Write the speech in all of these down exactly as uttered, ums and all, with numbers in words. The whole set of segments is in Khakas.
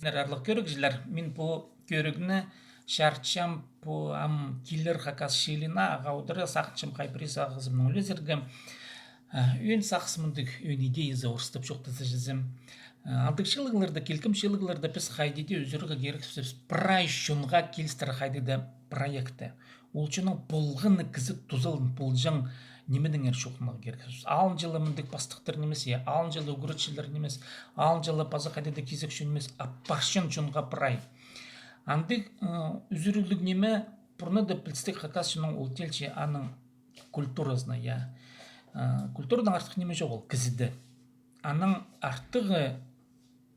Аарлығ кӧрігҷілер, мин пу кӧрігні чарытчам пу ам килер хакас чыылиина, ағаа удура сағынчам хай пірее сағызымнаң ӱлезерге. Ӧӧн сағыс мындағ, ӧӧн идеязы, орыстап чоохтаза чізе. Андағ чыылығларда, килкім чыылығларда піс хайди даа ӱзӱрерге кирекпіс прай чонға килістіре хайдағ даа проектті. Ол чонның полған на кізі тузаланып полҷаң нимедеңер чоохтанарға кирек. Алынҷа ла мындағ пастыхтар нимес, я, алынҷа ла ӱгретчілер нимес, алынҷа ла паза хайдағ даа кизек чон нимес, а парчан чонға прай. Андағ, ы, ӱзӱрігліг ниме, пурнада пілістіг хакас чонның ол теелче аның культуразына, я. Ы, культурадаң артых ниме чоғыл кізіде. Анаң артығы,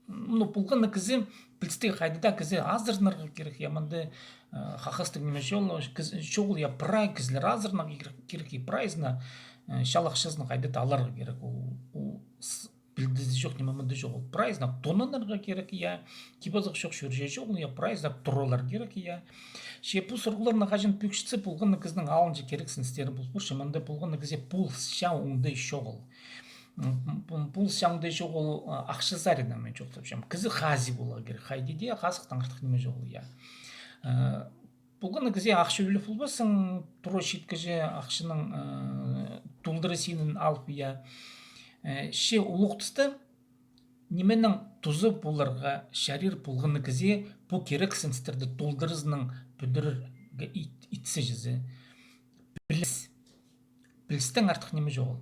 ну, полған на кізі, пілістіг хайдағ даа кізі азыранарға кирек, я, мында, ы, хакастығ ниме чоғыл, кізі, чоғыл, я, прай кізілер азыранарға кирек, кирек, и прайзына, ы, чал ахчазын хайдағ даа аларға кирек. Ол, ол с-, пілдізі чох ниме мында чоғыл. Прайзына тонанарға кирек, я, кип-азах чох чӧрҷе чоғыл, я, прайзына туралар кирек, я. Че пу сурығларны хаҷан пӧкчетсе, полған на кізінің алынҷа кирексіністері пол парча, мында полған на кізее полысча оңдай чоғыл. М, м, полысча оңдай чоғыл, а, ахча саринаң мин чоохтапчам. Кізі хазии поларға кирек. Хайди даа хазыхтаң артых ниме чоғыл, я. Э, полған на кізее ахча ӱлеп полбассың, тура читкіҷе ахчанаң, э, толдыра синін алып, я. Э, че улуғ туста нименең туза поларға чарир полған на кізее пу кирексіністерні толдыразынаң пӱдірерге ит-, итсе чізе. Піліс. Пілістең артых ниме чоғыл.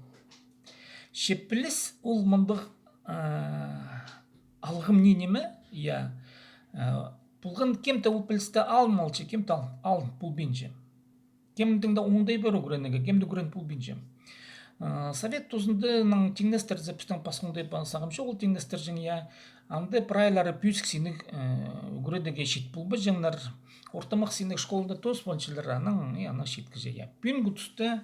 Че піліс ол мындағ, а, алғым ни ниме, я, а, полған кем-де ол пілісті алын алча, кем-де ал-, алын полбинча. Кемнің дее оңдай пар ӱгренерге, кем-де ӱгрен полбинча. А, совет тузындаң тиңнестірзе, пістің пасха оңдай па-, сағам чоғыл тиңнестірҷең, я. Анда прайлары пӧзік синніг, э, ӱгредерге чит полбаҷаңнар. Ортымах синніг школада тоос полчалар, анаң, и анаң читкіҷе, я. Пӱӱнгі туста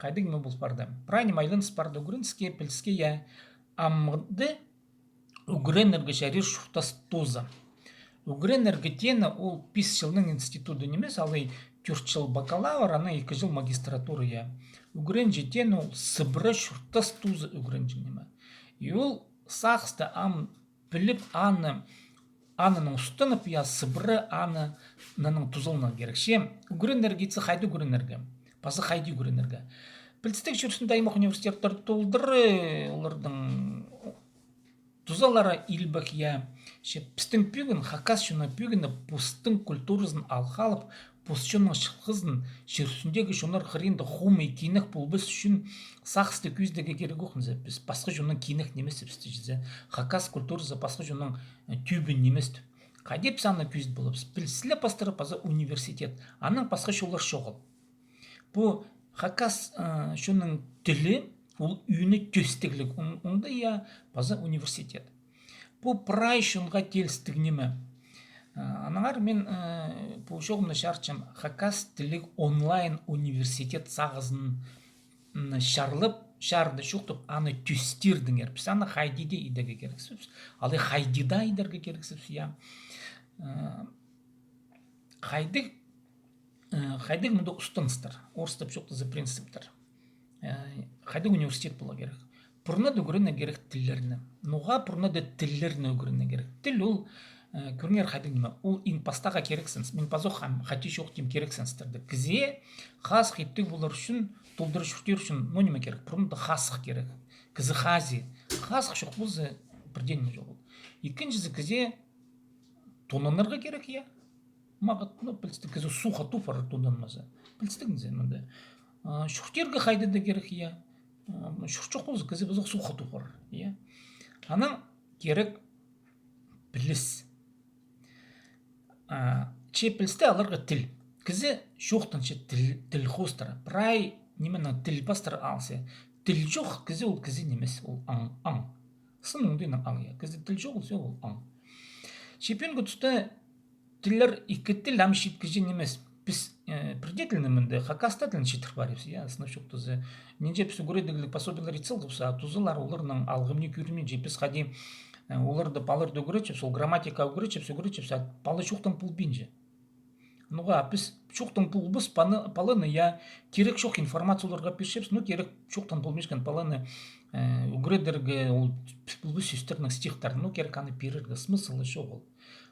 хайдағ ниме пол парды. Прай ниме айланыс парды ӱгреніске, піліске, я. Амды ӱгренерге чарир чуртас туза. Ӱгренерге теені ол пис чылның институты нимес, алай тӧрт чыл бакалавр, анаң ікі чыл магистратура, я. Ӱгренҷең теені ол сыбыра чуртас туза ӱгренҷең ниме. И ол сағысты ам піліп, аны, анаң устанып, я, сыбыра аны, анаң тузаланарға кирек. Че ӱгренерге итсе, хайди ӱгренерге? Паза хайди ӱгренерге? Пілістіг чӧрчеткен аймах университеттер толдыра, оларның тузалары илбек, я. Че пістің пӱӱн, хакас чоны пӱӱн постың культуразын алғалап, пос чонның чылғызын чир ӱстӱндегі чоннар хыринда хомай киинек полбас ӱчӱн сағысты кӧзідерге кирек ох, низе, піс пасха чонның киинек нимес, пісті чізе. Хакас культуразы пасха чонның, э, тӧбі нимес. Хайди піс аны кӧзіт поларбыс? Піліс ле пастыра паза университет. Анаң пасха чоллар чоғыл. Пу хакас, э, чонның тілі, ол ӱні тӧстігліг, он-, онда, я, паза университет. Пу прай чонға теелістіг ниме. Э, аннаңар мин, э, пу чооғымны чарытчам хакас тіліг онлайн университет сағызын, м, чарлап, чарыда чоохтап, аны тӧстирдеңер. Піс аны хайди даа идерге кирексіпс. Алай хайди даа идерге кирексіпс, я. Э, хайдағ, э, хайдағ мында устаныстар, орыстап чоохтаза принциптер. Э, хайдағ университет поларға кирек? Пурнада ӱгренерге кирек тіллерні. Ноға пурнада тіллерні ӱгренерге кирек? Тіл ол, э, кӧріңер, хайдағ ниме. Ол иң пастағы кирексініс. Мин пазох ам хати чоохтим кирексіністерні. Кізее хазых иптіг полар ӱчӱн, толдыра чуртир ӱчӱн, ну, ниме кирек? Пурнада хазых кирек. Кізі хазии. Хазых чох полза, пір дее ниме чоғыл. Ікінҷізі, кізее тонанарға кирек, я. Мағат, ну, пілістіг, кізі сухо тупар тонанмаза. Пілістіг низе мында. А, чуртирға хайди даа кирек, я. А, чурт чох полза, кізі пазох сухо тупар, я. Анаң кирек піліс. А, че пілісті аларға тіл. Кізі чоохтанча тіл, тіл хоостыра. Прай нименең тіл пастыра алза. Тіл чох кізі, ол кізі нимес, ол аң, аң. Сын оңдайнаң аң, я. Кізі тіл чоғыл, всё, ол аң. Че пӱӱнгі туста тіллер, ікі тіл ам читкіҷе нимес. Піс, э, пірдее тілні мында, хакас тілін читір парибыс, я, сынап чоохтаза. Нинҷе піс ӱгредігліг пособиелер ит салғабыс, а тузалар оларның алғымны кӧрминче, піс хайди, э, оларды, паларды ӱгретчебіс, ол грамматика ӱгретчебіс, ӱгретчебіс, а пала чоохтан полбинча. Ноға, піс чоохтан полбас паны, паланы, я, кирек чох информация оларға пирчебіс, ну, кирек чоохтан полбинчатхан паланы, Э, ӱгредерге ол піс-, піс-, піс сӧстернің стихтарын, ну, кирек аны пирерге, смысл чоғыл.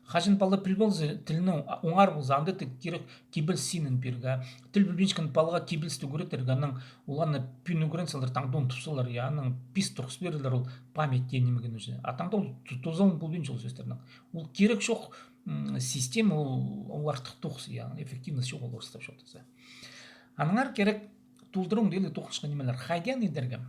Хаҷан пала піл полза, тілні оңар полза, анда тік кирек кибеліс синін пирерге. Тіл пілбинчеткен палаға кибелісті ӱгретерге, анаң ол аны пӱӱн ӱгренчелер, таңда унтыпчалар, я, анаң пис турғыс пирерлер ол память теен нимеге уже. А таңда ол ту-, тузаланып полбинча ол сӧстернің. Ол кирек чох, м, система, ол, ол артых тоғыс, я, эффективность чоғыл орыстап чоохтаза. Аннаңар кирек толдыра оңдайлығ тоғынчатхан нимелер. Хайди аны идерге?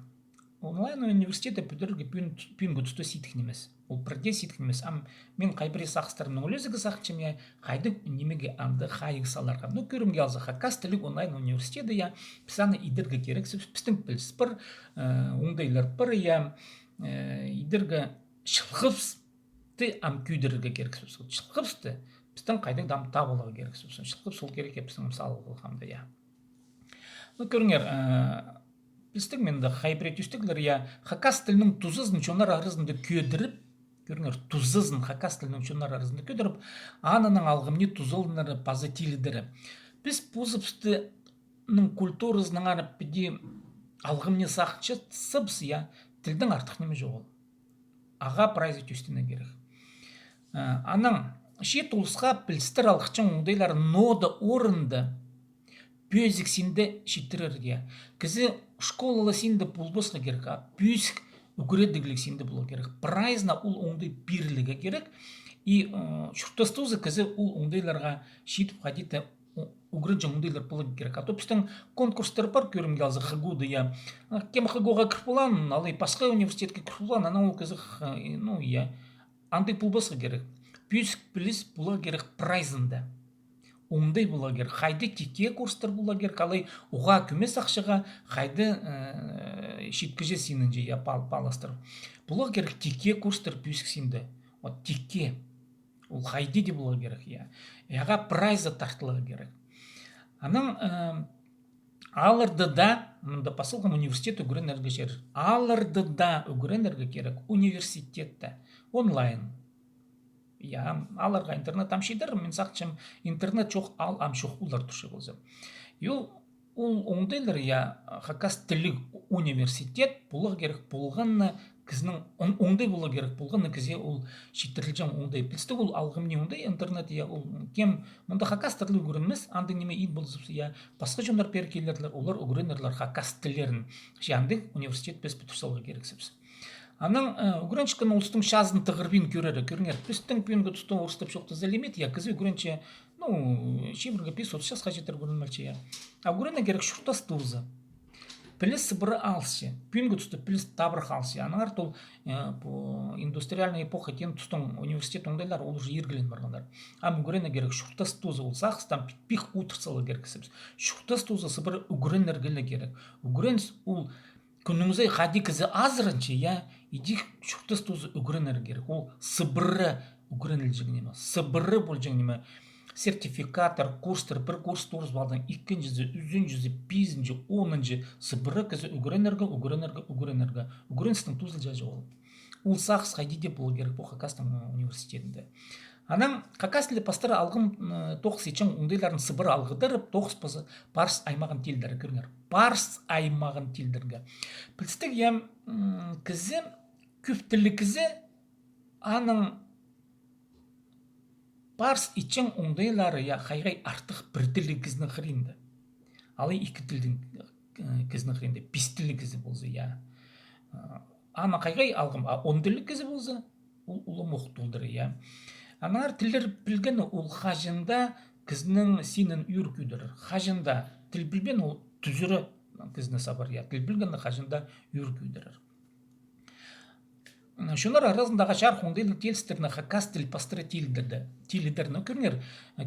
Онлайн университетті пӱдірерге пӱӱн-, пӱӱнгі туста сидік нимес. Ол пірдее сидік нимес. Ам мин хай пірее сағыстарымның ӱлезігі сағынчам, я, хайдағ нимеге анда хайығ саларға. Ну, кӧрімге алза, хакас тілліг онлайн университеті, я, піс аны идерге кирексібіс, пістің піліс пар, э, оңдайлар пар, я, э, идерге чылғыбысты ам кӧдірерге кирексібіс. Чылғыбысты пістің хайдағ-да ам табыларға кирексібіс. Чылғыбыс ол кирек, я, пістің ам салылған да, я. Ну, кӧріңер, э, пілістіг, мында хай пірее тӧстеглер, я, хакас тілінің тузазын чоннар аразында кӧдіріп, кӧріңер, тузазын хакас тілінің чоннар аразында кӧдіріп, аның алғымни тузаланары паза тилідері. Піс позыбыстың культуразынаңар піди алғымни сағынчатсабыс, я, тілдең артых ниме чоғыл. Ағаа прайзы тӧстенерге кирек. Э, анаң чиит улусха пілістер алғыҷаң оңдайлар нода орында пӧзік синде читірерге. Кізі школала синде полбасха кирек, а пӧзік ӱгредігліг синде поларға кирек. Прайзына ол оңдай пирілерге кирек. И, э, чуртастығза кізі ол оңдайларға читіп, хайди-да, у-, ӱгренҷең оңдайлар поларға кирек. А то пістің конкурстар пар, кӧрімге алза, ХГУ-да, я. А кем ХГУ-ға кір полған, алай пасха университетке кір полған, анаң ол кізі, х-, ну, я. Андағ полбасха кирек. Пӧзік піліс поларға кирек прайзында. Оңдай поларға кирек. Хайди тикке курстар поларға кирек, алай уғаа кӧмес ахчаға хайди, э, читкіҷе синінҷе, я, пал-, паластар. Поларға кирек тикке курстар пӧзік синде. Вот тикке. Ол хайди даа поларға кирек, я. Ағаа прайзы тартыларға кирек. Анаң, э, аларда даа, мында пазылған университет ӱгренерге чир. Аларда даа ӱгренерге кирек университетте. Онлайн. Я, аларға интернет ам читер, мин сағынчам, интернет чох, ал ам чох полар турча полза. И ол, ол оңдайлар, я, хакас тілліг университет поларға кирек полғаны кізінің, он-, оңдай поларға кирек полғаны кізее ол читірілҷең оңдай. Пілістіг ол алғымни оңдай интернет, я, ол кем, мында хакас тілі ӱгренмес, андағ ниме ит полза, я, пасха чоннар пеер килерлер, олар ӱгренерлер хакас тіллерін. Че андағ университет піс пӱдір саларға кирексібіс. Анаң, э, ӱгренчеткен улустың чазын тығырбин кӧрері, кӧріңер. Пістің пӱӱнгі туста орыстап чоохтаза лимит, я, кізі ӱгренче, ну, чибіргі пис-отыс часха читіре ӱгренмелче, я. А ӱгренерге кирек чуртас тузы. Піліс сыбыра алысча. Пӱӱнгі туста піліс табырах алысча. Аннаңар ол, э, пу индустриальная эпоха теен тустың университет оңдайлары, ол уже иргілен парғаннар. Ам ӱгренерге кирек чуртас тузы, ол сағыстаң пик-, пик удур саларға кирексібіс. Чуртас тузы сыбыра ӱгренерге ле кирек. Ӱгренче ол кӱннің сай хайди кізі азыранча, я, идӧк чуртас тузы ӱгренерге кирек. Ол сыбыра ӱгренілҷең ниме, сыбыра полҷаң ниме. Сертификаттар, курстар, пір курс турғыс алдың, ікінҷізі, ӱзінҷізі, пизінҷі, онынҷы, сыбыра кізі ӱгренерге, ӱгренерге, ӱгренерге. Ӱгреністің тузалҷаҷы ол. Ол сағыс хайди даа поларға кирек пу хакастың, э, университетінде. Анаң хакас тілі пастыра алғым, э, тоғыс итчең оңдайларын сыбыра алғыдырып, тоғыс пазы парыс аймағын тилдерге, кӧріңер. Парыс аймағын тилдерге. Пілістіг, я, м, кізі, кӧп тілліг кізі, аның парыс итчең оңдайлары, я, хай-хай артых пір тілліг кізінің хыринда. Алай ікі тілліг, э, кізінің хыринда, пис тілліг кізі полза, я. Э, аны хай-хай алғым, а он тілліг кізі полза, ол уламох толдыра, я. Аннаңар тіллер пілгені ол хаҷан даа кізінің синін ӧӧр кӧдірер. Хаҷан даа тіл пілбеен ол тӱзіре кізіні сабар, я. Тіл пілгені хаҷан даа ӧӧр кӧдірер. Чоннар аразындағы чарых оңдайлығ теелістерні хакас тілі пастыра тилідерді, тилідерні кӧріңер.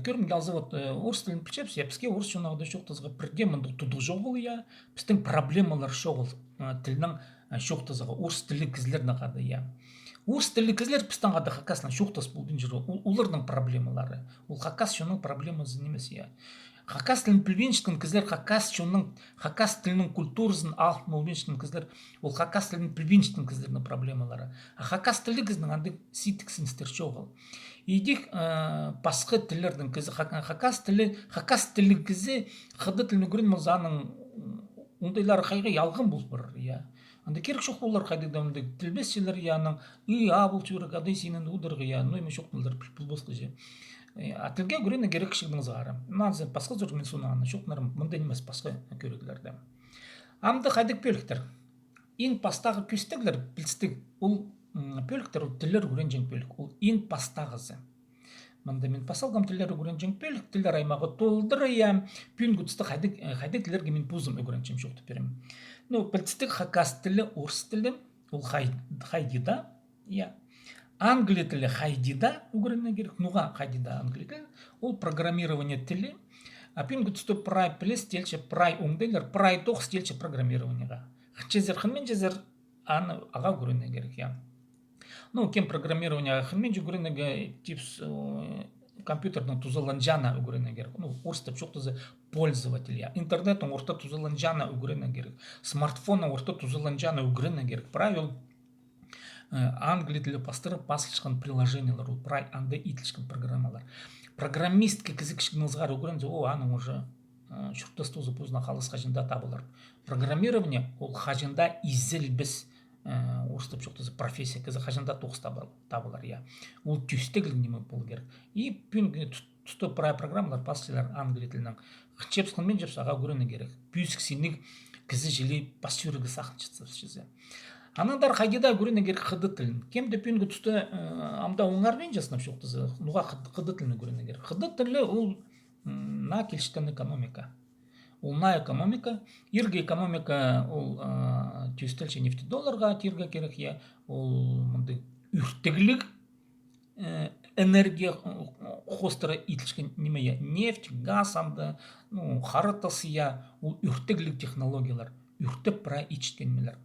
Кӧрімге алза, вот, э, орыс тілін пілчебіс, я, піске орыс чоннаңар даа чоохтазарға пірдее мындағ тудығ чоғыл, я, пістің проблемалар чоғыл, э, тілнің, э, чоохтазарға орыс тілліг кізілернең хада, я. Орыс тілліг кізілер пістең хада хакастаң чоохтас полбинчалар, ол, оларның проблемалары. Ол хакас чонның проблемазы нимес, я. Хакас тілін пілбинчеткен кізілер, хакас чонның, хакас тілінің культуразын алып полбинчеткен кізілер, ол хакас тілін пілбинчеткен кізілернің проблемалары. А хакас тілі кізінің андағ сидік синістер чоғыл. Идӧк, э, пасха тіллернің кізі, хак-, хакас тілі, хакас тілі кізі, хыдат тілін ӱгрен полза, аның, м, оңдайлары хай-хай алғым пол парар, я. Анда кирек чох, олар хайдағ-да мындағ тілбесчілер, я, анаң, и, а, пол чӧрік, адай синін ударға, я, ну, ниме чоохталар, піл-, пілбеске чи. Э, а тілге ӱгренерге кирек кізінің сығара. Нанзы пасха сӧс, мин соонаң чоохтанарым, мында нимес, пасха кӧріглерде. Амды хайдағ пӧліктер. Иң пастағы кӧстеглер, пілдістіг, ол, м, пӧліктер, ол тіллер ӱгренҷең пӧлік, ол иң пастағызы. Мында мин пас салғам тіллер ӱгренҷең пӧлік, тіллер аймағы толдыра, я, пӱӱнгі туста хайдағ, э, хайдағ тіллерге мин позым ӱгренчем, чоохтап пирем. Ну, пілдістіг, хакас тілі, орыс тілі, ол хай-, хайди даа, я. Англия тілі хайди даа ӱгренерге кирек, ноға хайди даа англия тілі, ол программирование тілі, а пӱӱнгі туста прай піліс теелче, прай оңдайлар, прай тоғыс теелче программированиеға. Хынчазар, хынминчазар, аны ағаа ӱгренерге кирек, я. Ну, кем программированиеға хынминче, ӱгренерге, типс, э, компьютернің тузаланҷаанын ӱгренерге кирек. Ну, орыстап чоохтаза, пользователь, я. Интернеттің орта тузаланҷаанын ӱгренерге кирек. Смартфонның орта тузаланҷаанын ӱгренерге кирек. Прай ол, э, англия тілі пастыра пазылчатхан приложениелер, ол прай анда иділчеткен программалар. Программистке кізі кічігдең сығара ӱгрензе, о, аның уже, э, чуртаста узы позына халас хаҷан даа табылар. Программирование, ол хаҷан даа изелбес, э, орыстап чоохтаза, профессия, кізі хаҷан даа тоғыс табыл-, табылар, я. Ол тӧстегліг ниме полар кирек. И пӱӱнгі ту-, туста прай программалар пасчалар англия тілінең. Хынчабыс, хынминчабыс, ағаа ӱгренерге кирек. Пӧзік синніг кізі чіли пас чӧрерге сағынчатса. Анаң андар хайди даа ӱгренерге кирек хыдат тілін. Кем дее пӱӱнгі туста, э, ам даа оңарбинча, сынап чоохтаза, ноға хыд-, хыдат тілін ӱгренерге кирек. Хыдат тілі ол, м, наа килчеткен экономика. Ол наа экономика, иргі экономика, ол, а, тӧстелче нефть долларға тирге кирек, я, ол мындағ ӧртігліг, э, энергия, э, хоостыра иділчеткен ниме, я, нефть, газ анда, ну, хара тас, я, ол ӧртігліг технологиялар, ӧртеп прай итчеткен нимелер.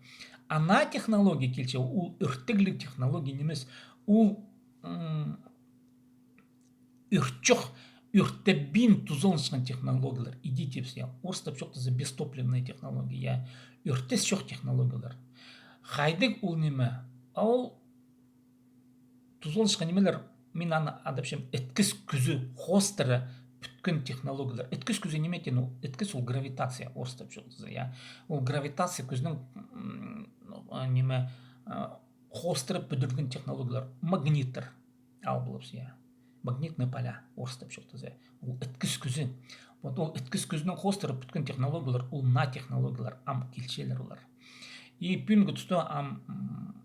А наа технология килче, ол ӧртігліг технология нимес, ол, м, ӧртчох, ӧртеппин тузаланчатхан технологиялар. Иди тіпче, я, орыстап чоохтаза, бестопливная технология, я, ӧртес чох технологиялар. Хайдағ ол ниме? А ол тузаланчатхан нимелер, мин аны адапчам, іткіс кӱзі хоостыра пӱткен технологиялар. Іткіс кӱзі ниме теен? Ол іткіс, ол гравитация, орыстап чоохтаза, я. Ол гравитация кӱзінің, м, ну, а, ниме, а, хоостыра пӱдірілген технологиялар, магниттер. Ал полыбыс, я. Магнитные поля, орыстап чоохтаза. Ол іткіс кӱзі. Вот ол іткіс кӱзінің хоостыра пӱткен технологиялар, ол наа технологиялар, ам килчелер олар. И пӱӱнгі туста ам, м,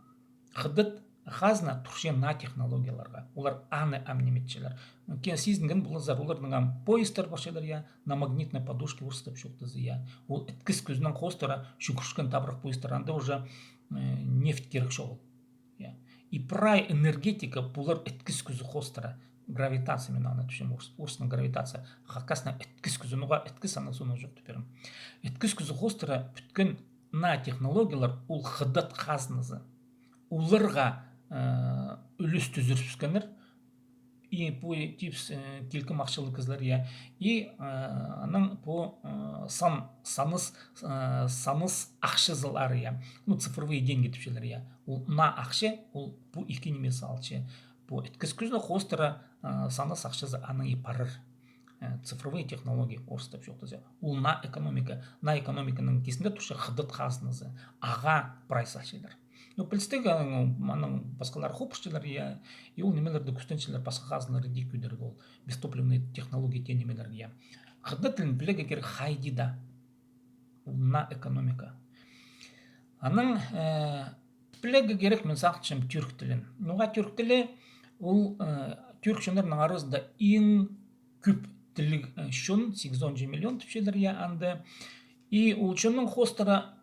хыдат хазна турча наа технологияларға. Олар аны ам ниметчелер. Кем сизінген поларзар, оларның ам поездар парчалар, я, на магнитной подушке, орыстап чоохтаза, я. Ол іткіс кӱзінің хоостыра чӱгӱрчеткен табырах поездар. Анда уже, э, нефть кирек чоғыл. Я. И прай энергетика пулар іткіс кӱзі хоостыра. Гравитация, мин аны тіпчем, орыс-, орыснаң гравитация, хакаснаң іткіс кӱзі, ноға іткіс, анаң соонаң чоохтап пирем. Іткіс кӱзі хоостыра пӱткен наа технологиялар, ол хыдат хазназы. Оларға, э, ӱлӱс тӱзірібіскеннер. И пу тіпче, э, килкім ахчалығ кізілер, я. И, э, анаң пу, э, сан-, саныс, э, саныс ахчазылар, я. Ну, цифровые деньги тіпчелер, я. Ол наа ахча, ол пу ікі ниме салча. Пу іткіс кӱзі хоостыра, э, саныс ахчазы анаң и парар. Э, цифровые технологии, орыстап чоохтаза. Ол наа экономика. Наа экономиканың кизінде турча хыдат хазназы. Ағаа прай салчалар. Ну, пілдістіг, анаң, анаң пасхалар хубырчалар, я, и ол нимелерді кӱстенчелер, пасха хазналар иди кӧдірерге, ол бестопливный технология теен нимелерге, я. Хыдат тілін пілерге кирек хайди даа. Ол наа экономика. Анаң, э, пілерге кирек, мин сағынчам, тӱрк тілін. Ноға тӱрк тілі, ол, э, тӱрк чоннарның аразында иң кӧп тілліг, э, чон, сигіс он миллион тіпчелер, я, анда. И ол чонның хоостыра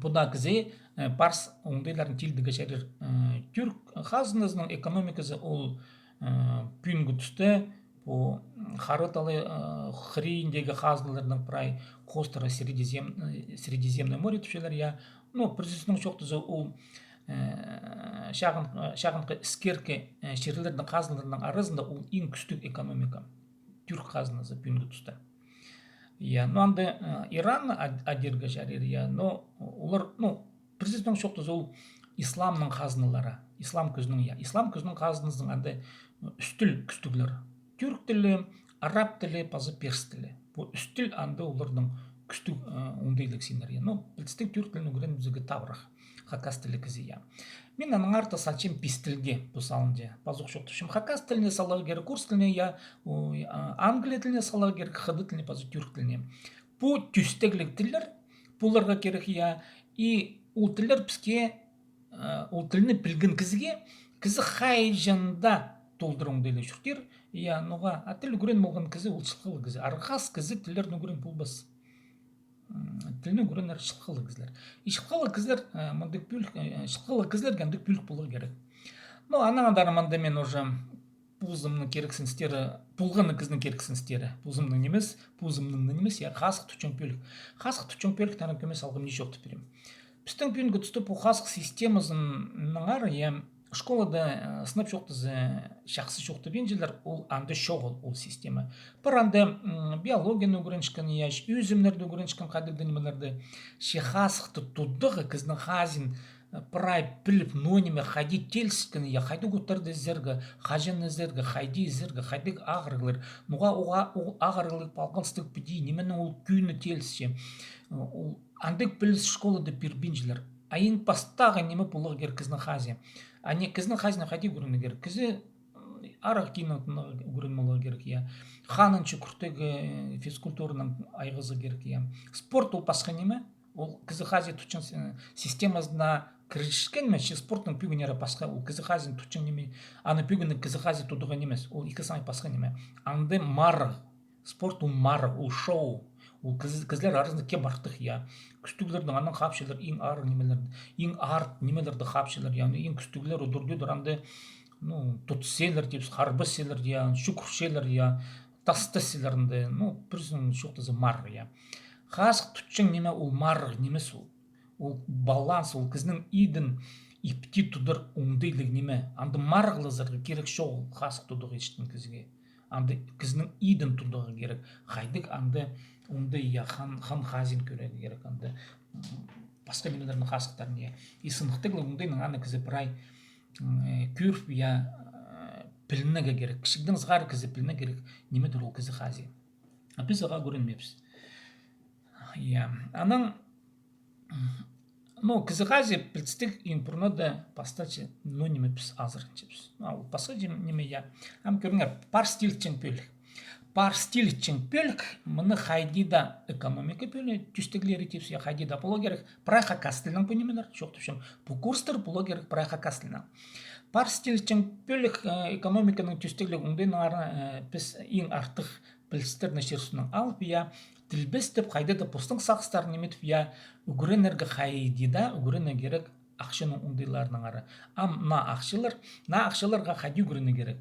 пу даа кізі, э, парыс оңдайларын тилдіге чарир, э, тӱрк хазназының экономиказы ол, э, пӱӱнгі туста пу, м, Хара талай, э, хыриндағы хазналарның прай хоостыра Средизем-, э, Средиземное море тіпчелер, я. Ну, пір сӧснең чоохтаза, ол, э, чағын, э, чағынғы іскеркі, э, чирлернің хазналарының аразында ол иң кӱстіг экономика. Тӱрк хазназы пӱӱнгі туста. Я, ну, анда, э, Иран ад-, адирға чарир, я, но олар, ну, пір сӧснең чоохтаза, ол исламның хазналары, ислам кӱзінің, я, ислам кӱзінің хазназының анда, э, ӱс тіл кӱстіглер. Тӱрк тілі, араб тілі, паза перс тілі. Пу ӱс тіл анда оларның кӱстіг, э, оңдайлығ синнер, я. Но пілдістіг, тӱрк тілін ӱгренібізерге табырах хакас тілліг кізі, я. Мин аннаңар даа салчам пис тілге пу саалынҷа. Пазох чоохтапчам, хакас тіліне саларға кирек, орыс тіліне, я, о, а, англия тіліне саларға кирек, хыдат тіліне, пазох тӱрк тіліне. Пу тӱстегліг тіллер поларға кирек, я. И ол тіллер піске, э, ол тілні пілген кізіге, кізі хайҷан даа толдыра оңдайлығ чуртир, я. Ноға, а тіл ӱгрен полған кізі, ол чылғылығ кізі. Арғаас кізі тіллерні ӱгрен полбас. М, тілні ӱгренер чылғылығ кізілер. И чылғылығ кізілер, э, мындағ пӧлік, э, чылғылығ кізілерге андағ пӧлік поларға кирек. Но анаң андар мында мин уже позымның кирексіністері, полған кізінің кирексіністері. Позымның нимес, позымның нимес, я, хазых тутчаң пӧлік. Хазых тутчаң пӧлік, тараң кӧмес алғым не чоохтап пирем. Пістің пӱӱнгі туста пу хазых системазынаңар, я, школада, э, сынап чоохтаза, чахсы чоохтабинчалар, ол анда чоғыл, ол система. Пір анда, м, биологияны ӱгренчеткен, я, ӧзімнерді ӱгренчеткен, хайдағ-да нимелерді. Че хазыхты тударға, кізінің хазиин, э, прай піліп, ноо ниме, хайди теелісчеткен, я, хайдағ оттарны ізерге, хаҷан ізерге, хайди ізерге, хайдағ ағырығлар, ноға оға, ол ағырығлығ палғалыстығ піди, нименең ол кӧні теелісче. Э, ол андағ піліс школада пирбинчелер. А иң пастағы ниме поларға кирек кізінің хазии. А не кізінің хазиин хайди ӱгренерге кирек? Кізі, м, арығ киинең ӱгрен поларға кирек, я. Ханынҷа кӱртігі, физкультуранаң айғазарға кирек, я. Спорт ол пасха ниме. Ол кізі хазии тутчаң, э, системазына кіріскен ме, че спорттың пӱӱнері пасха, ол кізі хазиин тутчаң ниме. Аны пӱӱн кізі хазии тударға нимес. Ол ікі саңай пасха ниме. Анда марығ. Спорт ол марығ, ол шоу. Ол кізі-, кізілер аразында кем артых, я. Кӱстіглердең аннаң хаапчалар иң арығ нимелерні, иң арт нимелерні хаапчалар, я. Ну, иң кӱстіглер удур-тӧдір анда, ну, тутсалар тіпче, харбасчалар, я, чӱгӱрчелер, я, тастасчалар анда, ну, пірсін чоохтаза марығ, я. Хазых тутчаң ниме ол марығ нимес ол. Ол баланс, ол кізінің идін ипти тудар оңдайлығ ниме. Анда марығлазарға кирек чоғыл хазых тударға итчеткен кізіге. Анда кізінің идін тударға кирек. Хайдағ анда оңдай, я, хан, хан хазиин кӧрерге кирек анда. М, пасха нимелернің хазыхтарын, я. И сыныхтығлығ оңдайнаң аны кізі прай, м, э, кӧріп, я, э, пілінерге кирек. Кічігдең сығара кізі пілінерге кирек, ниме дір ол кізі хазии. А піс ағаа ӱгренмеебіс. Я. Анаң, ну, кізі хазии пілдістіг, иң пурнада пастапча, ну, ниме піс азыранчабыс. А ол пасха ниме, я. Ам кӧріңер, парыс тилчең пӧлік. Парыс тилчең пӧлік, мыны хайди даа экономика пӧлии, тӧстеглері тіпче, я, хайди даа поларға кирек. Прай хакас тілінең пу нимелер, чоохтапчам, пу курстар поларға кирек прай хакас тілінең. Парыс тилчең пӧлік, э, экономиканың тӧстегліг оңдайнаң, э, піс иң артых пілістерні чир-сунаң алып, я, тілбестеп, хайда даа постың сағыстарын ниме итіп, я, ӱгренерге хайди даа, ӱгренерге кирек ахчаның оңдайларынаң ары. Ам наа ахчалар, наа ахчаларға хайди ӱгренерге кирек?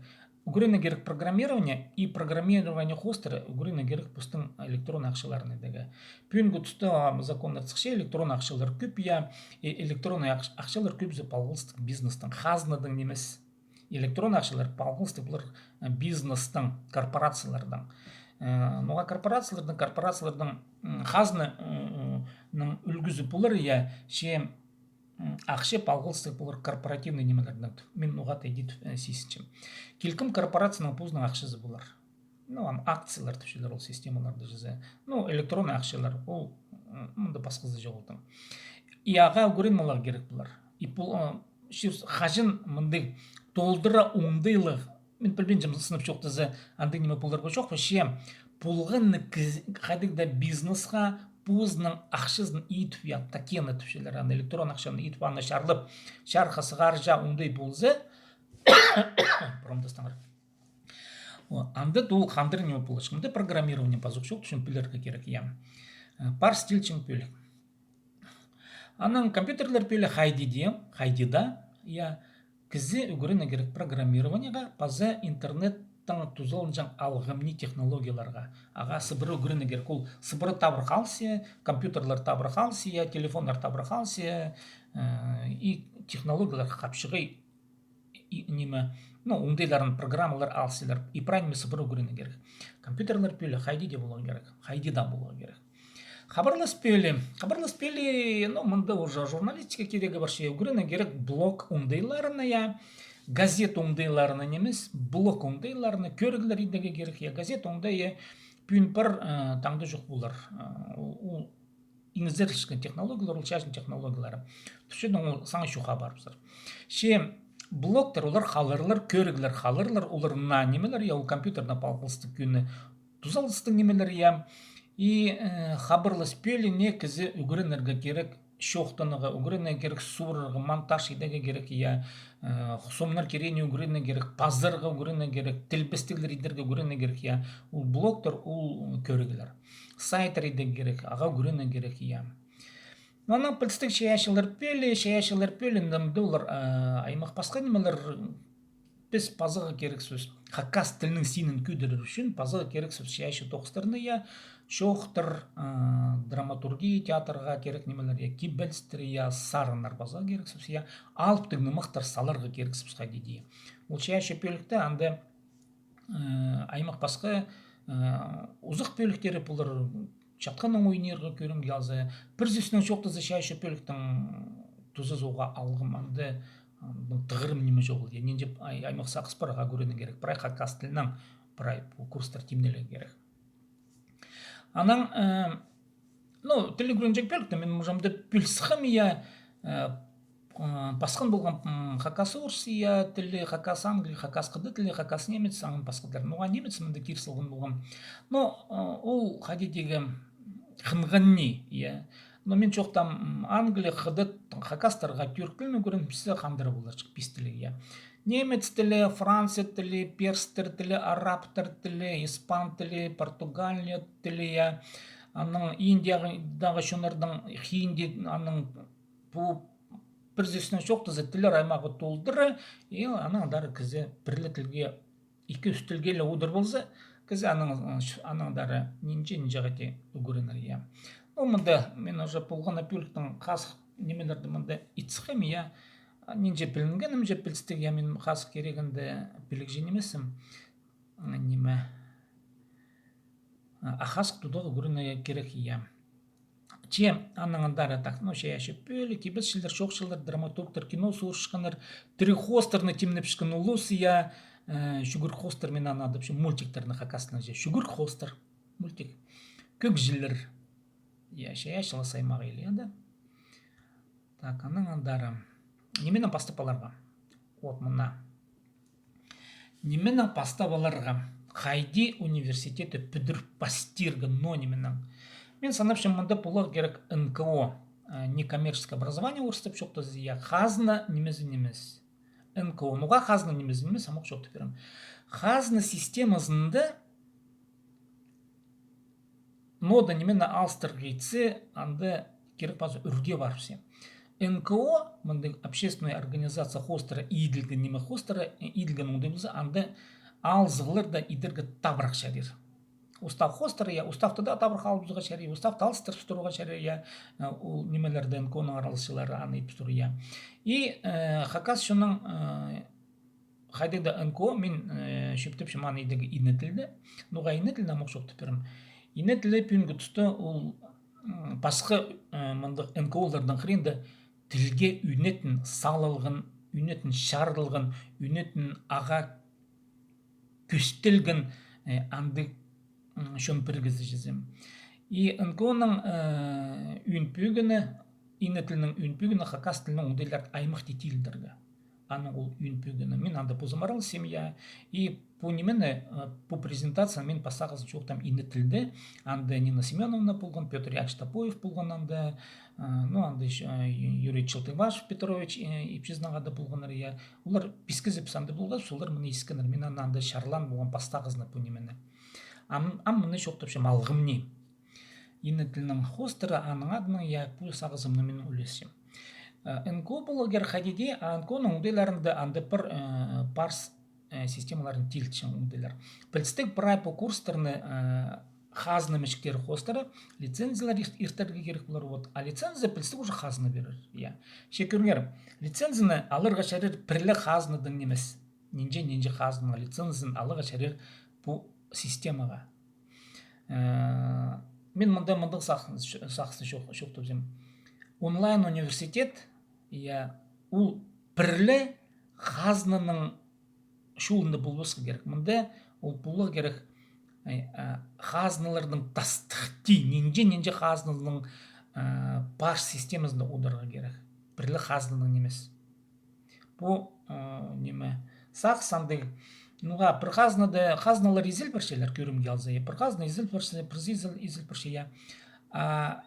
Ӱгренерге кирек программирование, и программирование хоостыра ӱгренерге кирек постың электронный ахчаларын идерге. Пӱӱнгі туста, а, законнар сыхча, электронный ахчалар кӧп, я, и электронный ахч-, ахчалар кӧбізі палғалыстығ бизнестің, хазнадаң нимес. Электронный ахчалар палғалыстығ полар, э, бизнестің, корпорациялардаң. Э, ноға корпорациялардаң, корпорациялардаң, м, хазна, м, м, ның ӱлгӱзі полар, я, че, м, ахча палғалыстығ полар корпоративный нимелердең. Мин ноға тее дее, э, сизінчем. Килкім корпорацияның позының ахчазы полар. Ну, ам акциялар тіпчелер ол системаларда чізе. Ну, электронный ахчалар, ол, м, мында пасхазы чоғыл тың. И ағаа ӱгрен поларға кирек полар. И пу, ы, чир-, хаҷан мындағ толдыра оңдайлығ, мин пілбинчем, сынап чоохтаза, андағ ниме полар ба, чох па, че полған кіз-, хайдағ даа бизнесха позының ахчазын идіп, я, токен тіпчелер, аны электронный ахчаны идіп, аны чарлап, чарыхха сығарча оңдай полза, промдастаңар. О, анда даа ол хандыр ниме полча. Мында программирование пазох чох, тӱзін пілерге кирек, я. Э, парыс тилчең пӧлік. Анаң компьютерлер пӧлии хайди даа, хайди даа, я, кізі ӱгренерге кирек программированиеға, паза интернеттең тузаланҷаң алғымни технологияларға. Ағаа сыбыра ӱгренерге кирек. Ол сыбыра табырах алыс, я, компьютерлер табырах алыс, я, телефоннар табырах алыс, я, э, и технологиялар хапчығай и, ниме, ну, оңдайларын, программалар алысчалар. И прай ниме сыбыра ӱгренерге кирек. Компьютерлер пӧлии хайди даа поларға кирек. Хайди даа поларға кирек. Хабарлас пӧлии. Хабарлас пӧлии, ну, мында уже журналистика кирегі парча, ӱгренерге кирек блог оңдайларына, я. Газет оңдайларына нимес, блог оңдайларына кӧріглер идерге кирек, я. Газет оңдайы, пӱӱн пар, э, таңда чох полар. Э, ол, ол иңзерілчеткен технологиялар, ол чачын технологиялары. Турчатхан ол саңай чохха парыбызар. Че блогтар, олар халарлар, кӧріглер халарлар, олар наа нимелер, я, ол компьютернең палғалыстығ кӧні тузалыстығ нимелер, я. И, э, хабарлас пӧлиине кізі ӱгренерге кирек, чоохтанарға ӱгренерге кирек, суурарға, монтаж идерге кирек, я. Э, сомнар кирегіне ӱгренерге кирек, пазарға ӱгренерге кирек, тілбестеглер идерге ӱгренерге кирек, я. Ол блогтар, ол кӧріглер. Сайттар идерге кирек, ағаа ӱгренерге кирек, я. Но анаң пілістіг чайаачылар пӧлии, чайаачылар пӧлии, анда олар, э, аймах пасха нимелер, піс пазарға кирексібіс. Хакас тілінің синін кӧдірер ӱчӱн пазарға кирексібіс чайаачы тоғыстарны, я, чоохтар, э, драматургия, театрға кирек нимелер, я, кибелістер, я, сарыннар пазарға кирексібіс, я, алыптығ нымахтар саларға кирексібіс хайди дее. Ол чайаачы пӧлікте анда, э, аймах пасха, э, узах пӧліктері полар, чатханнаң ойнирға кӧрімге алза, пір сӧснең чоохтаза, чайаачы пӧліктің тузазы уғаа алғым, анда, андағ тығырым ниме чоғыл, я, нинҷе ай-, аймах сағыс пар, ағаа ӱгренерге кирек, прай хакас тілінең, прай пу курстар тимнелерге кирек. Анаң, э, ну, тіл ӱгренҷең пӧлікте, мин, может, пӧлік сыххам, я, э, Ы, пасхан полғам, м, хакас-орыс, я, тілі, хакас-англи, хакас-хыдат тілі, хакас-немец, анаң пасхалар. Ну, а немец мында кир салған полғам. Но, ы, ол хайди дее хынған ни, я. Но мин чоохтаам, м, англи, хыдат, хакастарға тӱрк тілін ӱгренібіссе, хандыра поларҷых пис тілі, я. Немец тілі, Франция тілі, перстер тілі, арабтар тілі, испан тілі, Португалия тілі, я. Анаң Индиядағы чоннарның хинди, анаң пу пір сӧснең чоохтаза, тіллер аймағы толдыра, и анаң андар кізі пір ле тілге, ікі-ӱс тілге ле одыр полза, кізі анаң, анаң андар нинҷе-нинҷе хати ӱгренер, я. Ну, мында мин уже полған на пӧліктің хазых нимелерні мында ит сыххам, я. Нинҷе пілінгенімҷе пілістіг, я, мин хазых кирегінде пілігҷі нимеспін. Ниме. А, а хазых тударға ӱгренерге кирек, я. Че анаң андар, так, ну, чайаачы пӧлік, кибелісчілер, чоохчылар, драматургтар, кино суурчатханнар, тіріг хоостарны тимнепчеткен улус, я, э, чӱгӱр хоостар, мин аны адапчам мультиктарны хакас тілінең, че чӱгӱр хоостар, мультик. Кӧгҷілер. Я, чайаачылас аймағы или, я, да. Так, анаң андар. Нименең пастап аларға? Вот мына. Нименең пастап аларға? Хайди университетті пӱдіріп пастирға, но нименең? Мин санапчам, мында поларға кирек Н К О, э, некоммерческое образование, орыстап чоохтаза, я, хазна нимезі нимес. Н К О, ноға хазна нимезі нимес, амох чоохтап пирем. Хазна системазында нода нимені алыстырға итсе, анда кирек паза ӱрге парыбысса. Н К О, мындағ общественная организация хоостыра, иділген ниме хоостыра, э, иділген оңдай полза, анда алызығларны идерге табырах чарир. Устав хоостыра, я, уставты даа табырах алыбызарға чарир, уставты алыстырыбыстырарға чарир, я, э, ол нимелерді Н К О-ның араласчылары аны итіп тур, я. И, э, хакас чонның, э, хайдағ-да Н К О, мин, э, чӧптепчем аны идерге ине тілде. Ноға ине тілде, амох чоохтап пирем. Ине тілі пӱӱнгі туста ол, м, пасха, э, мындағ Н К О-ларның хыринда тілге ӱнетін салылған, ӱнетін чарыдылған, ӱнетін ағаа кӱстелген, э, андағ м, чон пірігізі чізе. И Н К О-ның, э, ӧӧн пӧгіні, ине тілінің ӧӧн пӧгіні хакас тілінең оңдайлар аймах тидіглерге. Аның ол ӧӧн пӧгіні. Мин анда позым араласчам, я. И пу нимені, э, пу презентацияны мин пастағызын чоохтаам ине тілде. Анда Нина Семёновна полған, Пётр Яковлевич Топоев полған анда, э, ну, анда ещё, э, Юрий Челтыгбашев Петрович, э, ипчізінең хада полғаннар, я. Олар пис кізібіс анда полғабыс, олар мыны искеннер. Мин аны анда чарлаан полғам пастағызын пу нимені. Ам, ам мыны чоохтапчам алғым ни. Ине тілінің хоостыра, аның адынаң, я, пу сағызымны мин ӱлесчем. Э, Н К О поларға кирек хайди дее, а Н К О-ның оңдайларында анда пір, э, парыс, э, системаларын тилчең оңдайлар. Пілістіг, прай пу курстарны, э, хазна мічіктері хоостыра лицензиялар ир-, иртерге кирек полар, вот. А лицензия пілістіг уже хазна пирер, я. Че кӧріңер, лицензияны аларға чарир пір ле хазнадаң нимес. Нинҷе-нинҷе хазнаның лицензиясын аларға чарир пу системаға. Э, мин мында мындағ сағ-, сағысты чоох-, чоохтапчам. Онлайн университет, я, ол пір ле хазнаның чолында полбасха кирек. Мында ол поларға кирек, Ай, а, хазналарның тастыхти, нинҷе-нинҷе хазнаның, а, пар системазында одырарға кирек. Пір ле хазнаның нимес. Пу, а, ниме, сағыс андағ, ноға пір хазнада, хазналар изіл парчалар, кӧрімге алза, я, пір хазна изіл парча, пір изіл, изіл парча, я. А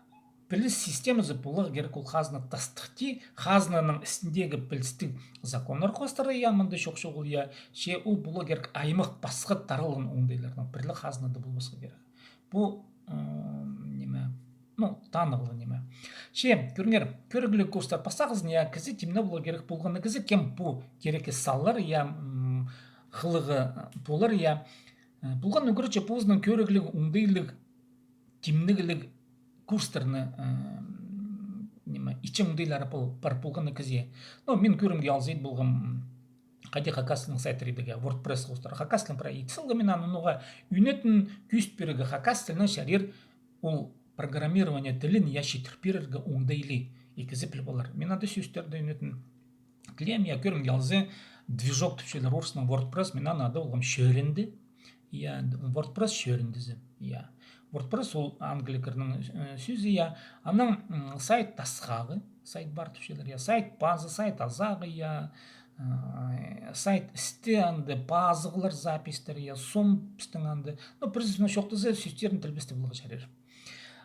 піліс системазы поларға кирек ол хазна тастыхти, хазнаның істіндегі пілістіг законнар хоостыра, я, мында чох-чоғыл, я, че ол поларға кирек аймах пасха таралған оңдайларның, пір ле хазнада полбасха кирек. Пу, м, ниме, ну, танығлығ ниме. Че, кӧріңер, кӧрігліг курстар пастағызын, я, кізі тимнеп поларға кирек полған на кізі, кем пу кирекке салар, я, м, хылығы, э, полар, я. Э, полған ӱгретчі позының кӧрігліг, оңдайлығ, тимнігліг курстарны, э, ниме, итчең оңдайлары пол-, пар полған на кізі. Ну, мин кӧрімге алза ит полғам, хайди хакас тілінің сайттар идерге, WordPress хоостыра. Хакас тілін прай ит салғам мин аны, ноға ӱнетін кӧзіт пирерге хакас тілінең чарир ол программирование тілін, я, читіріп пирерге оңдайлығ. И кізі піліп алар. Мин анда сӧстерні ӱнетін тілеем, я, кӧрімге алза, движок тіпчелер орыснаң, WordPress, мин аны адап алғам чӧрінді. Я, WordPress чӧріндізі. Я. WordPress ол англия кірінің, э, сӧзі, я. Анаң, м, сайт тасхағы, сайт пар тіпчелер, я. Сайт пазы, сайт азағы, я. Э, сайт істі анда, пазығлар, записьтер, я. Сом пістің анда. Ну, пір сӧснең чоохтаза, сӧстерін тілбестеп аларға чарир.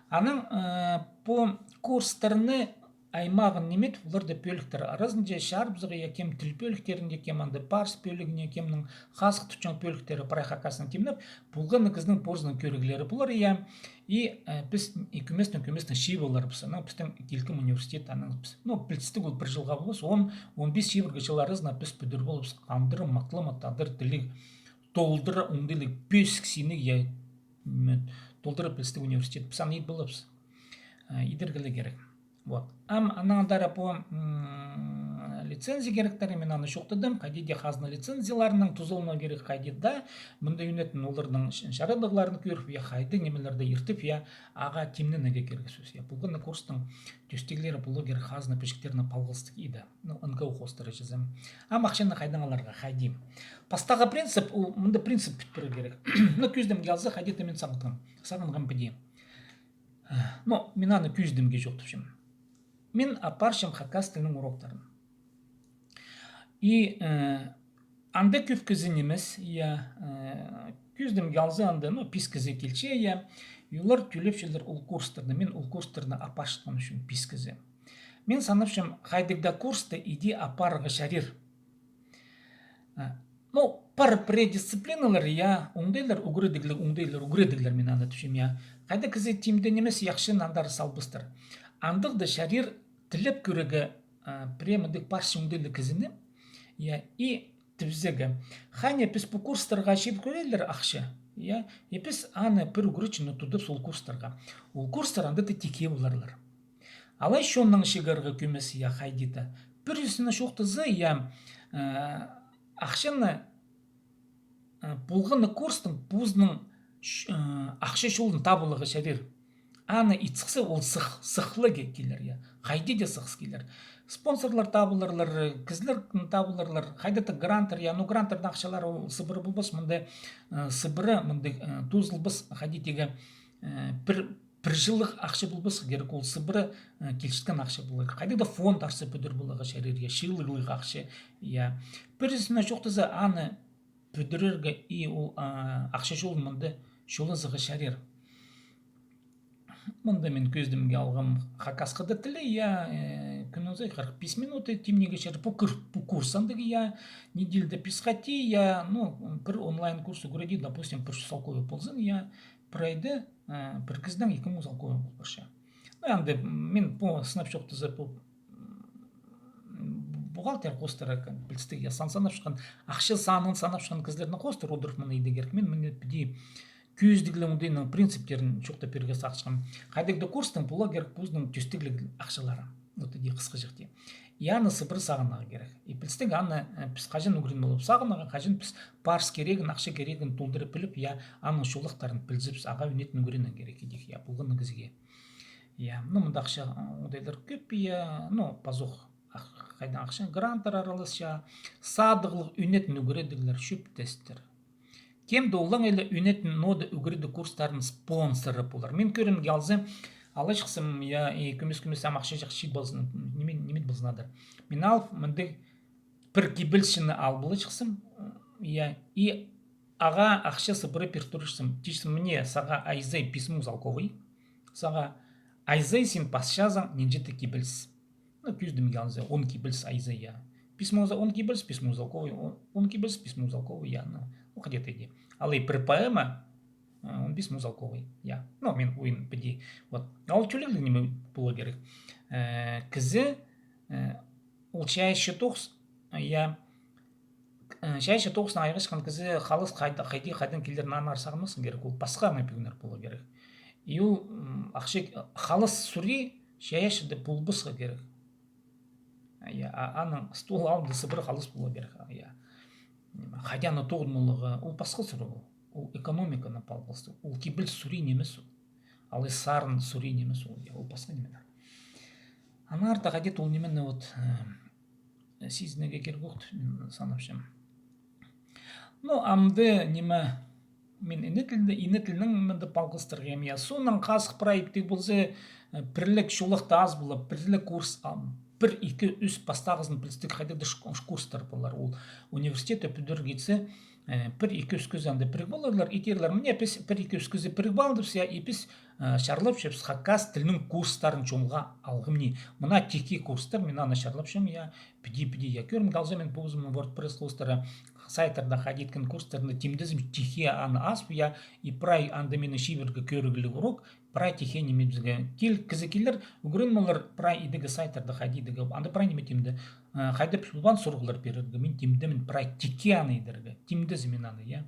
Анаң, э, пу курстарны аймағын ниме итіп, оларны пӧліктер аразынҷа чарыбызарға, я, кем тіл пӧліктерінде, кем анда парс пӧлігіне, кемнің хазых тутчаң пӧліктері, прай хакаснаң тимнеп, полған на кізінің позының кӧріглері полар, я. И, э, піс кӧместең-кӧместең чыып аларбыс, анаң пістің килкім университет, анаң піс, ну, пілдістіг ол пір чылға полбас, он, он пис чибіргі чыл аразына піс пӱдір поларбыс, хандыра, матлама, тадар тіліг, толдыра, оңдайлығ, пӧзік синніг, я, м, толдыра пілдістіг университет. Піс аны ит поларбыс. Э, идерге ле кирек. Вот. Ам анаң андар пу, м, лицензия киректер, мин аны чоохтадым, хайди даа хазна лицензияларынаң тузаланарға кирек, хайди даа, мында ӱнетін оларның ч-, чарадығларын кӧріп, я, хайди нимелерді иртіп, я, ағаа тимненерге кирек сӧс, я. Полған на курстың тӧстіглері поларға кирек хазна пічіктеріне палғалыстығ иді. Ну, Н К У хоостыра чазам. Ам ахчаны хайдаң аларға, хайди. Пастағы принцип, ол, мында принцип пӱт пирерге кирек. Ну, кӧзідімге алза, хайди даа мин сағынғам, сағынғам піди. Ну, мин аны кӧзідімге чоохтапчам. Мин апарчам хакас тілінің уроктарын. И, э, анда кӧп кізі нимес, я, э, кӧзідімге алза анда, ну, пис кізі килче, я, и олар тӧлепчелер ол курстарны, мин ол курстарны апарчатхан ӱчӱн пис кізі. Мин санапчам, хайдағ даа курсты иди апарарға чарир. А, ну, пар пірее дисциплиналар, я, оңдайлар, ӱгредігліг, оңдайлар, ӱгредіглер, мин аны тіпчем, я. Хайда кізі тимде нимес, ахчаны андар салбастар. Андағ даа чарир тілеп кӧрерге, а, пірее мындағ парча оңдайлығ кізіні, я, и тібізерге. Хайди піс пу курстарға чыып кӧрерлер ахча, я, и піс аны пір ӱгретчіні тудыбыс ол курстарға. Ол курстар анда даа тикке поларлар. Алай чоннаң чыырға кӧмес, я, хайди даа. Пір сӧснең чоохтаза, я, э, ахчаны, э, полған на курстың позының ч-, э, ахча чолын таап аларға чарир. Аны ит сыхса, ол сых-, сыхлығ килер, я. Хайди даа сыхыс килер. Спонсорлар таап аларлар, кізілер таап аларлар, хайда даа гранттар, я, ну, гранттарның ахчалары ол сыбыра полбас, мында, э, сыбыра, мында, э, тоозылбас, хайди тигі, э, пір пір чыллығ ахча полбасха кирек, ол сыбыра, э, килчеткен ахча полар. Хайдағ даа фонд арса пӱдір поларға чарир, я, чыылығлығ ахча, я. Пір сӧснең чоохтаза, аны пӱдірерге и ол, а, ахча чолын мында чолазарға чарир. Мында мин кӧзідімге алғам хакасха даа тілі, я, э, кӱннің сай хырых пис минута тимнирге чарир. Пу кур-, пу курс андағ, я, неделяда пис хати, я, ну, пір онлайн курс ӱгреди, допустим, пір чӱс салковай ползын, я, пір айда, э, пір кізідең ікі муң салковай пол парча. Ну, анда, м, мин пу сынап чоохтаза, пу, м, бухгалтер хоостыра, пілдістіг, я, сан санапчатхан, ахча санын санапчатхан кізілернең хоостыра одырып мыны идерге кирек. Мин мына піди кӧзідіглең оңдайның принциптерін чоохтап пирерге сағынчам. Хайдағ даа курстың поларға кирек позының тӧстігліг ахчалары. Вот іди хысхаҷахти. И аны сыбыра сағынарға кирек. И пілдістіг, аны, э, піс хаҷан ӱгреніп алып сағынарға, хаҷан піс парыс кирегін, ахча кирегін толдыра піліп, я, аның чолахтарын пілзебіс, ағаа ӱнетін ӱгренерге кирек идӧк, я, полған на кізіге. Я, ну, мында ахча, э, оңдайлар кӧп, я, ну, пазох, ах-, хайдаң ахча, гранттар араласча, садығлығ, ӱнетін ӱгредіглер, чӧптестер. Кем-де олаң ила ӱнетін нода ӱгредіг курстарының спонсоры полар. Мин кӧрімге алза, алачыхсым, я, и кӧмес-кӧмес ам ахча чахчи ползын, ниме, ниме ползын адар. Мин алып, мындағ пір кибелісчіні алып алачыхсым, я, и ағаа ахча сыбыра пир турчыхсым. Тіпчем, мына сағаа айзай пис муң салковай, сағаа айзай син пасчазың нинҷе-де кибеліс. Ну, кӧзідімге алза, он кибеліс айзай, я. Пис муң за он кибеліс, пис муң салковай, он, он кибеліс, пис муң салковай, я. Ну, ну, где-то иди. Алай пір поэма, а, он пис муң салковай, я. Ну, мин ойын піди. Вот. А ол тӧлегліг ниме поларға кирек. Э, кізі, э, ол чайаачы тоғыс, я, э, чайаачы тоғыснаң айғасхан кізі халас хайда, хайди, хайдаң килерін аннаңар сағынмасха кирек, ол пасха ана пӱгінер поларға кирек. И ол, м, ахча, халас сурии чайаачыда полбасха кирек. Я, а, аның стол алнында сыбыра халас поларға кирек, я. Ниме, хайди аны тоғынмалығы, ол пасха сурии ол. Ол экономиканаң палғалыстығ. Ол кибеліс сурии нимес ол. Алай сарын сурии нимес ол, я, ол пасха нимелер. Аннаңар даа хайди-да ол нимені вот, э, сизінерге кирек ох, мин санапчам. Ну, амды ниме, мин ине тілді, ине тілнең мында палғалыстырғам, я. Соонаң хазых прай иптіг полза, э, пірліг чолахта аз полар, пірліг курс, а, пір, ікі, ӱс пастағызын пілістіг хайдағ-да ш-, ш-, курстар полар. Ол университетте пӱдіргізі, э, пір, ікі, ӱс кізі анда пірігіп аларлар, и тирлер, мына піс пір, ікі, ӱс кізі пірігіп алдыбыс, я, и піс, э, чарлапчабыс хакас тілінің курстарын чолға алғым ни. Мына тикке курстар, мин аны чарлапчам, я, піди, піди, я, кӧрімге алза, мин позымның WordPress хостыра сайттарда хайди иткен курстарны тимдезім, тикке аны азып, я, и прай анда минің чибіргі кӧрігліг урок, прай тикке ниме бізге кил-, кізі килер, ӱгреніп алар прай идігі сайттарда хайди идерге, анда прай ниме тимде, э, хайди пілбаан сурығлар пирерге, мин тимдеем прай тикке аны идерге, тимдезім мин аны, я.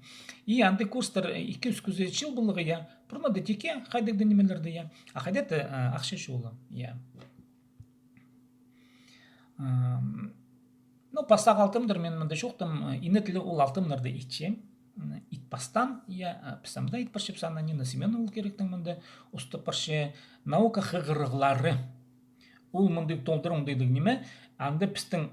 И андағ курстар, э, ікі-ӱс кізі чыл поларға, я, пурнада тикке хайдағ-да нимелерді, я, а хайдағ-да, э, ахча чолы, я. Ам, ну, пастағы алтымнар, мин мында чоохтаам, э, ине тілі ол алтымнарны итче. М, ит пастаан, я, э, піс ам даа ит парчабыс, аны Нина Семёновна ол киректең мында устап парча. Наука хығырығлары. Ол мындағ толдыра оңдайдығ ниме, анда пістің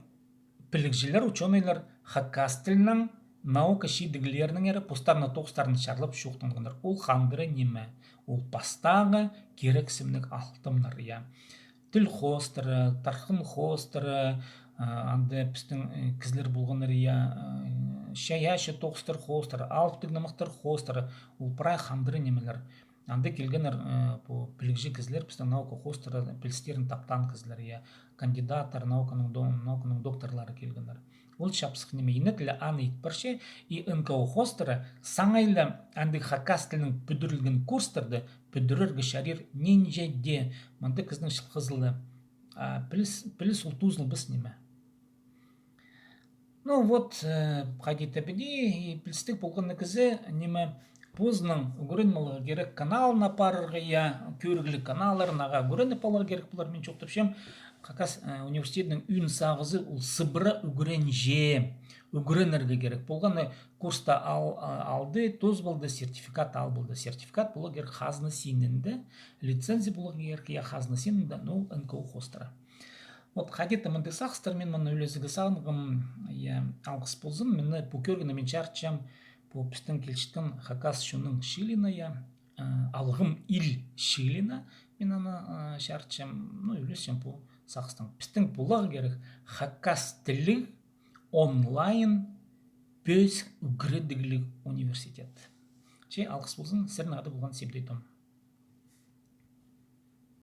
пілігҷілер, учёныйлар хакас тілінең наука чидіглерінеңер постарының тоғыстарын чарлап чоохтанғаннар. Ол хандыра ниме? Ол пастағы кирексімніг алтымнар, я. Тіл хоостыра, тархын хоостыра, а, анда пістің, э, кізілер полғаннар, я, э, чайаачы тоғыстар хоостыра, алыптығ нымахтар хоостыра, ол прай хандыра нимелер. Анда килгеннер, э, пу пілігҷі кізілер, пістің наука хоостыра пілістерін таптаан кізілер, я, кандидаттар, науканың до-, науканың докторлары килгеннер. Ол чапсых ниме, ине тілі аны ит парча, и Н К О хоостыра саңай ла андағ хакас тілінең пӱдірілген курстарды пӱдірерге чарир нинҷе дее. Мында кізінің чыл хызылы, а, піліс, піліс ол тоозылбас ниме. Ну вот, э, хайди-да піди, и пілістіг полған на кізі, ниме, позының ӱгреніп аларға кирек каналына парарға, я, кӧрігліг каналларнаң ӱгреніп аларға кирек полар, мин чоохтапчам, хакас, э, университетінің ӱн сағызы ол сыбыра ӱгренҷең, ӱгренерге кирек. Полған на курста ал-, а-, алды, тоозып алды, сертификат алып алды. Сертификат поларға кирек хазна синінде, лицензия поларға кирек, я, хазна синінде, ну, Н К О хоостыра. Вот, хайди-да мындағ сағыстар, мин мыны ӱлезерге сағынғам, я, алғыс ползын, мині пу кӧргеннең мин чарытчам, пу пістің килчеткен хакас чонның чыылиина, я, э, «Алғым ил» чыылиина, мин аны, э, чарытчам, ну, ӱлесчем пу сағыстаң. Пістің поларға кирек хакас тіліг онлайн пӧзік ӱгредігліг университет. Че, алғыс ползын, сірернең хада полған Сибдей Том.